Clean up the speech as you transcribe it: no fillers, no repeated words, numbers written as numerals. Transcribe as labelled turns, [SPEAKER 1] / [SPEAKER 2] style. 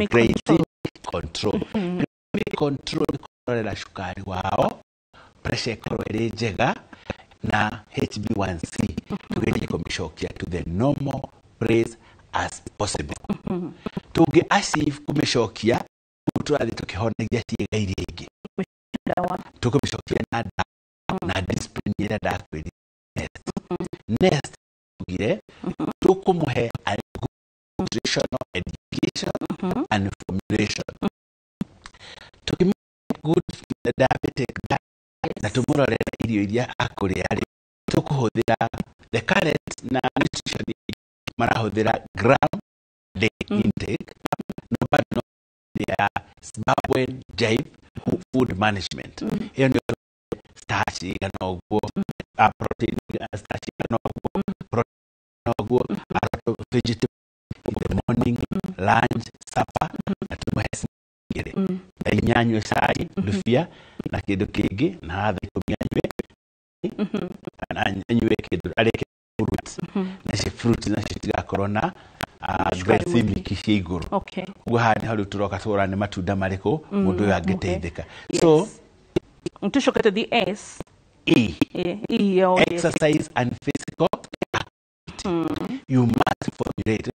[SPEAKER 1] Glycemic control. Glycemic control nĩ kũrorera cukari wao, pressure ĩkorwo ĩrĩ njega na HbA1c tugerie kũmĩcokia to the normal place as possible. Tũngĩ achieve kũmĩcokia rĩu, tũrathiĩ tũkĩhonagia ciĩga iria ingĩ.
[SPEAKER 2] Ndawa.
[SPEAKER 1] Tũkũmĩcokia na ndawa na discipline ĩrĩa ndakwĩrire. Next tugire tũkũmũhe a good nutritional education and formulation. Tũkĩmũhe good diabetic diet na tũmũrorere irio iria akũrĩa rĩ, tũkũhũthĩra the current na nutrition marahũthĩra gram day intake, no bado no ya Zimbabwean Jive food management. Ĩyo nĩyo starch igana ũguo, protein, starch igana ũguo, protein ũguo, a lot of vegetable in the morning, lunch, supper, na tũmũhe igĩrĩ. Thaa 4 anyue cai ndubia na kĩndũ kĩngĩ, na thaa 10 anyue kana anyue kĩndũ arĩke fruit, nacio fruit nacio citigakorwo na glycemic cia igũrũ. Ũguo haha nĩho rĩu tũroka tũrora nĩ matunda marĩkũ mũndũ ũyũ angĩteithĩka. So
[SPEAKER 2] Tucoke tũthiĩ S.
[SPEAKER 1] E.
[SPEAKER 2] E, oh, yes.
[SPEAKER 1] Exercise and physical activity. You must formulate.